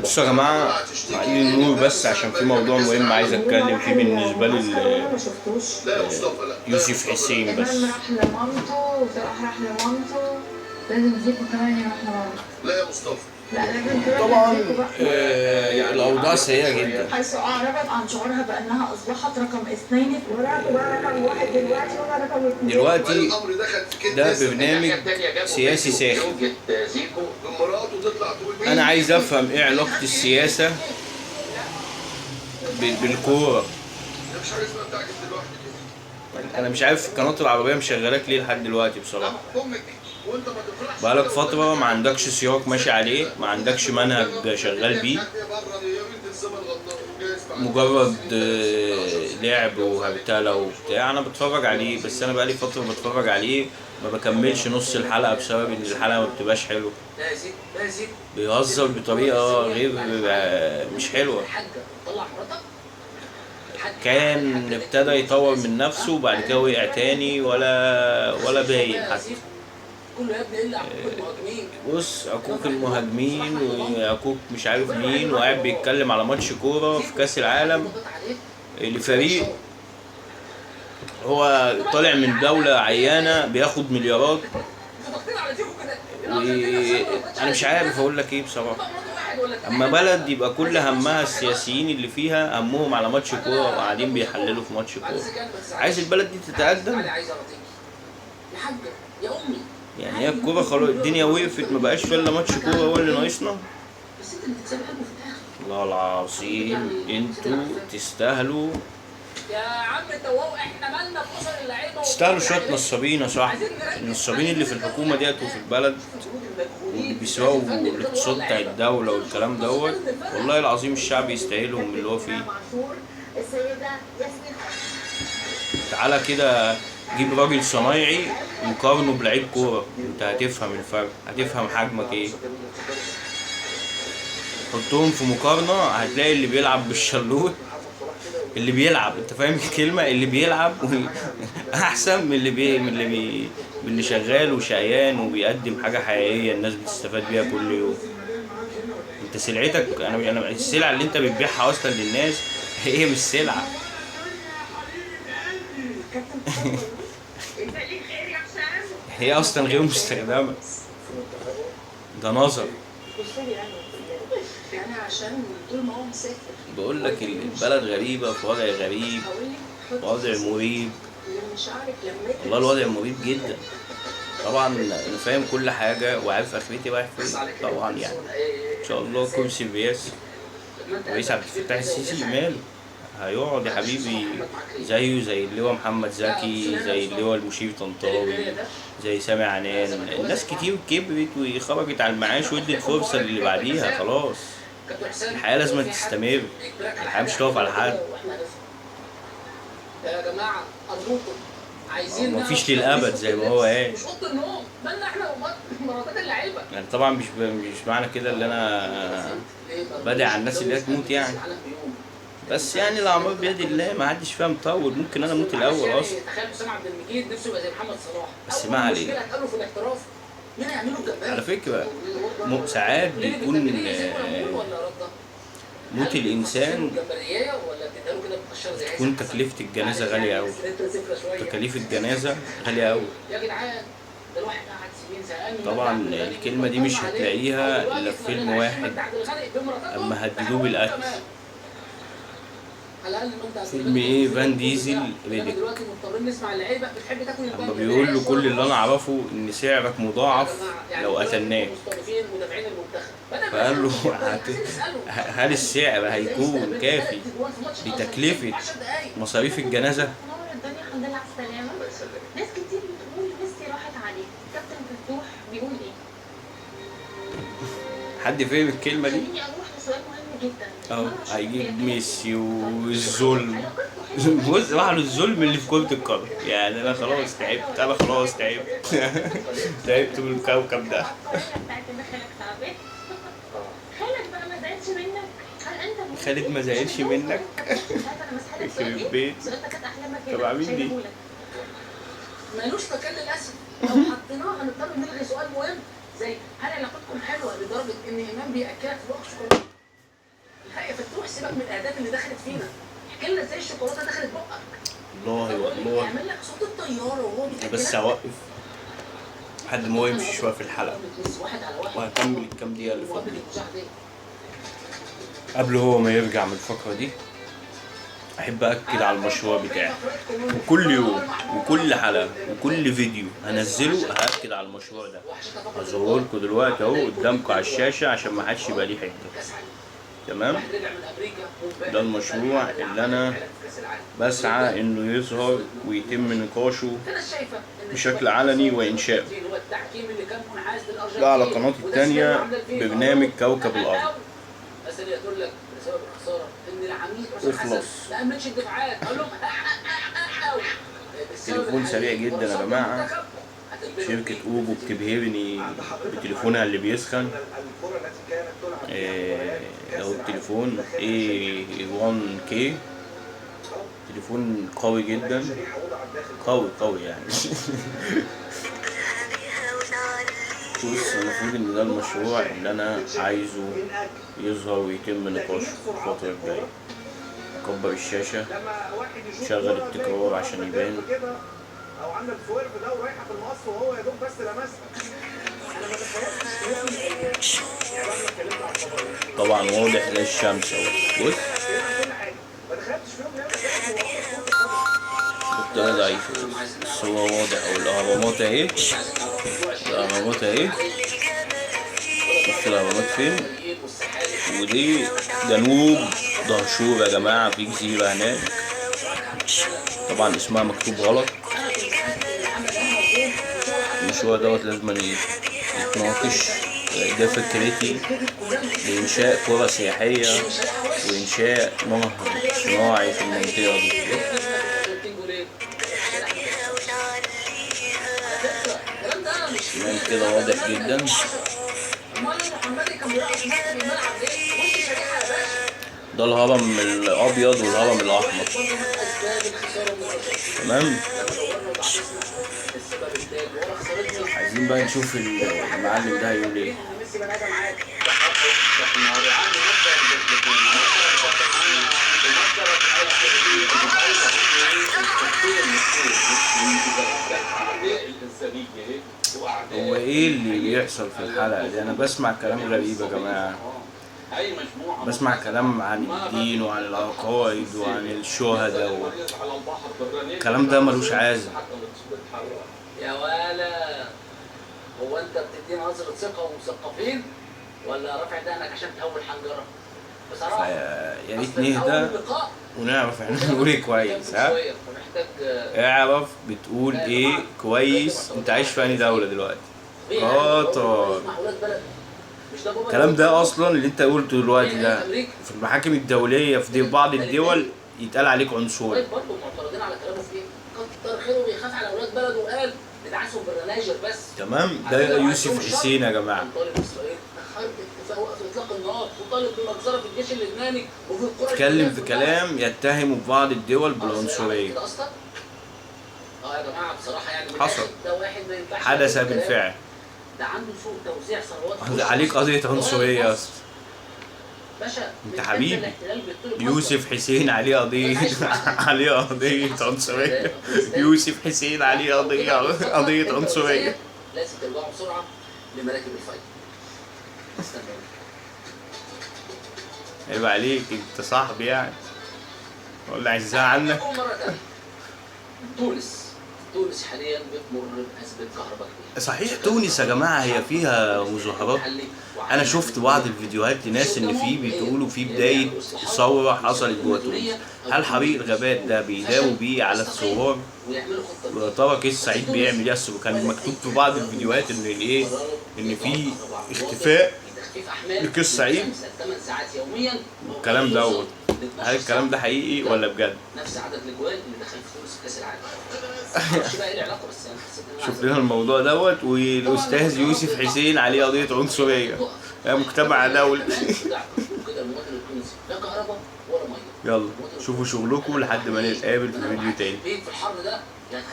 بصوا يا جماعة، معلي النور بس عشان في موضوع مهم عايز اتكلم فيه بالنسبة لل ما شفتوش. لا يا مصطفى، لا يوسف حسين. امام بس راح لمامته وصلاح راح لمامته، لازم زيكو كمان يروح لمامته. لا يا مصطفى. لا لازم تروح طبعا لزيكو بقى. الاوضاع سيئة جدا. حيث أعربت عن شعورها بأنها أصبحت رقم 2. مراته بقى رقم 1 دلوقتي وانا رقم 2. دلوقتي الامر دخل في كده. ده برنامج سياسي ساخن. زيكو مراته تطلع تقول انا عايز افهم ايه علاقة السياسة بالكورة. مفيش حاجة اسمها بتاعك انت لوحدك. انا مش عارف القناة العربية مشغلاك ليه لحد دلوقتي بصراحة. امك وانت ما تفرحش. بقالك فترة ما عندكش سياق ماشي عليه، ما عندكش منهج شغال بيه، مجرد لعب وهبتلة وبتاع. انا بتفرج عليه، بس انا بقالي فترة بتفرج عليه ما بكملش نص الحلقة بسبب ان الحلقة ما بتبقاش حلوة. لا يا زيكو، لا يا زيكو، بيهزر بطريقة غير مش حلوة. الحاجة طلع مراتك. كان ابتدى يطور من نفسه وبعد كده وقع تاني ولا باين حتى. كله يا ابني الا عقوق المهاجمين. بص، عقوق المهاجمين وعقوق مش عارف مين، وقاعد بيتكلم على ماتش كورة في كأس العالم لفريق هو طالع من دولة عيانة بياخد مليارات. وانا مش عارف اقول لك ايه بصراحة. اما بلد يبقى كل همها السياسيين اللي فيها همهم على ماتش كورة وقاعدين بيحللوا في ماتش كورة، عايز البلد دي تتقدم؟ عايز اراضيكي يا حاجة يا امي. يعني هي الكورة خلاص الدنيا وقفت، ما بقاش فيها الا ماتش كورة هو اللي ناقصنا. بس انت اللي تكسبي قلبه في الاخر. والله العظيم انتوا تستاهلوا، يا عم تواو، احنا مالنا باسر اللعيبة؟ تستاهلوا شوية نصابين يا صاحبي. النصابين اللي في الحكومة ديت وفي البلد واللي بيسرقوا الاقتصاد بتاع الدولة والكلام دوت، والله العظيم الشعب يستاهلهم اللي هو فيه. السيدة ياسمين. تعالى كده جيب راجل صنايعي وقارنه بلعيب كورة، انت هتفهم الفرق، هتفهم حجمك ايه. حطهم في مقارنة هتلاقي اللي بيلعب بالشلوت، اللي بيلعب، انت فاهم الكلمة، اللي بيلعب احسن من اللي بي من اللي بي من اللي شغال وشقيان وبيقدم حاجة حقيقية الناس بتستفاد بيها كل يوم. انت سلعتك، انا السلعة اللي انت بتبيعها اصلا للناس هي مش سلعة، هي اصلا غير مستخدمة، ده نظر. يعني عشان طول ما هو مسافر. بقول لك البلد غريبة، في وضع غريب، وضع مريب، والله الوضع مريب جدا. طبعا انا فاهم كل حاجة وعارف اخرتي رايح فين طبعا، يعني ان شاء الله كرسي الرئاسة الرئيس عبد الفتاح السيسي ماله هيقعد يا حبيبي، زيه زي اللواء محمد زكي، زي اللواء المشير طنطاوي، زي سامي عنان. الناس كتير كبرت وخرجت على المعاش وادت فرصة للي بعديها. خلاص الحياة لازم تستمر، الحياة مش تقف على حد. يا جماعة ارجوكم، عايزين مفيش للأبد زي ما هو قال. مش اوضة النوم، مالنا احنا ومراتات اللعيبة. يعني طبعا مش معنى كده اللي انا بدعي على الناس اللي هتموت يعني، بس يعني الاعمار بيد الله، ما حدش فاهم طول، ممكن انا اموت الاول اصلا. تخيل حسام عبد المجيد نفسه يبقى زي محمد صلاح. بس ما علينا. مشكلة في الاحتراف، مين هيعمله الجبار؟ على فكرة ساعات بيكون موت الانسان تكون تكلفة الجنازة غالية قوي، تكاليف الجنازة غالية قوي. يا جدعان ده الواحد قعد سنين زهقان. طبعا الكلمة دي مش هتلاقيها الا في فيلم واحد، اما هددوه بالقتل. فيلم ايه؟ فان ديزل ريديك، اما بيقول له كل اللي انا اعرفه ان سعرك مضاعف لو قتلناك، فقال له هل السعر هيكون كافي لتكلفة مصاريف الجنازة؟ نور الدنيا، الحمد لله على السلامة. ناس كتير بتقول ميسي راحت عليه، كابتن فتوح بيقول ايه؟ حد فهم الكلمة دي؟ خليني اروح لسؤال مهم جدا. هيجيب ميسي والظلم. بص راح للظلم اللي في كرة القدم، يعني انا خلاص تعبت، انا خلاص تعبت تعبت من الكوكب ده. بتاعت ان خالك تعبان، خالك بقى ما زعلش منك؟ هل انت خالد ما زعلش منك؟ مش عارفه انا مسحلك سؤال يخرب ايه؟ بيت. السؤال ده كانت احلامك هنا. طب عاملين دي؟ مالوش مكان للاسف، لو حطيناه هنضطر نلغي سؤال مهم. ازاي؟ هل علاقتكم حلوة لدرجة ان امام بياكلك في بقك شوكولاتة؟ الحقيقة يا فتوح سيبك من الاهداف اللي دخلت فينا، احكي لنا ازاي الشوكولاتة دخلت بقك. والله والله يعمل لك صوت الطيارة وهو بياكلك. بس هوقف لحد ما هو يمشي شوية في الحلقة واحد على واحد وهكمل الكام دقيقة اللي مقابل فاضلين المشاهدة دي. قبل هو ما يرجع من الفقرة دي. احب اكد على المشروع بتاعي، وكل يوم وكل حلقة وكل فيديو هنزله هاكد على المشروع ده. هظهره لكم دلوقتي اهو قدامكم على الشاشة عشان ما حدش يبقى ليه حجه. تمام، ده المشروع اللي انا بسعى انه يظهر ويتم نقاشه بشكل علني وانشائه. ده على قناتي التانية برنامج كوكب الارض. اخلص. تليفون سريع جدا يا جماعة، شركة اوبو بتبهرني بتليفونها اللي بيسخن. لو التليفون A1K تليفون قوي جدا، قوي قوي يعني. بص، المفروض ان ده المشروع اللي انا عايزه يظهر ويتم نقاشه الفترة الجاية. اكبر الشاشة، شغل التكرار عشان يبان. او عامله السويرف ده ورايحه في المقص وهو يا دوب بس لمسها. انا ما تخيلتش يعني بعد ما اتكلمت على الفضائيات طبعا واضح ده الشمس اهو. بص ما تخيلتش فيهم البطارية ضعيفة بس هو واضح اهو. الاهرامات اهي، الاهرامات اهي، بص الاهرامات فين. ودي جنوب دهشور يا جماعة، في جزيرة هناك طبعا اسمها مكتوب غلط. المشروع دوت لازم يتناقش. ده فكرتي لإنشاء قرى سياحية وإنشاء نهر صناعي في المنطقة دي. تمام كده، واضح جدا. ده الهرم الأبيض والهرم الأحمر. تمام، عايزين بقى نشوف المعلم ده هيقول ايه. هو ايه اللي بيحصل في الحلقة دي؟ انا بسمع كلام غريب يا جماعة، بسمع كلام عن الدين وعن العقائد وعن الشهداء الكلام ده ملوش عازة. يا ولا هو انت بتدينا نظرة ثقة ومثقفين ولا رافع دقنك عشان تهول حنجرة؟ بصراحة يا ريت نهدى ونعرف احنا بنقول ايه كويس. ها، اعرف بتقول ايه كويس. انت عايش في انهي دولة دلوقتي؟ قطر. الكلام ده اصلا اللي انت قلته دلوقتي ده في المحاكم الدولية في بعض الدول يتقال عليك عنصري. طيب برضه معترضين على كلامه في ايه؟ كتر خيره بيخاف على اولاد بلده وقال ندعسهم بالرناجر بس. تمام، ده يوسف حسين يا جماعة. طالب اسرائيل خرب اتفاق وقف اطلاق النار وطالب بمجزره في الجيش اللبناني وفي القرى. اتكلم في كلام يتهموا بعض الدول بالعنصريه. يا جماعة بصراحة يعني حصل، ده واحد ما ينفعش، حدث بالفعل. ده عنده سوء توزيع ثروات، عليك قضية عنصرية يا اسطى. باشا انت حبيبي يوسف حسين عليه قضية، عليه قضية عنصرية. يوسف حسين عليه قضية عنصرية. لازم ترجعوا بسرعة لمراكب الفايت. عيب عليك، انت صاحبي يعني، ولا عايزها عنك؟ مرة تانية تونس حاليا بتمر بأزمة كهرباء كبيرة. صحيح تونس يا جماعة هي فيها مظاهرات. أنا شفت بعض الفيديوهات لناس إن في بتقولوا في بداية ثورة حصلت جوه تونس. هل حريق الغابات ده بيداووا بيه على الثوار؟ ويا ترى قيس سعيد بيعمل إيه؟ أصل كان مكتوب في بعض الفيديوهات إن الإيه، إن في اختفاء لقيس سعيد والكلام دوت. هل الكلام ده حقيقي ولا بجد؟ نفس عدد الاجوال اللي دخل في تونس في كاس العالم. معرفش بقى ايه العلاقة بس يعني حسيت ان انا شوف لنا الموضوع دوت. والاستاذ يوسف حسين عليه قضية عنصرية يا مجتمع دولي. كده المواطن التونسي لا كهرباء ولا مية. يلا شوفوا شغلكم لحد ما نتقابل في فيديو تاني. في الحر ده يعني.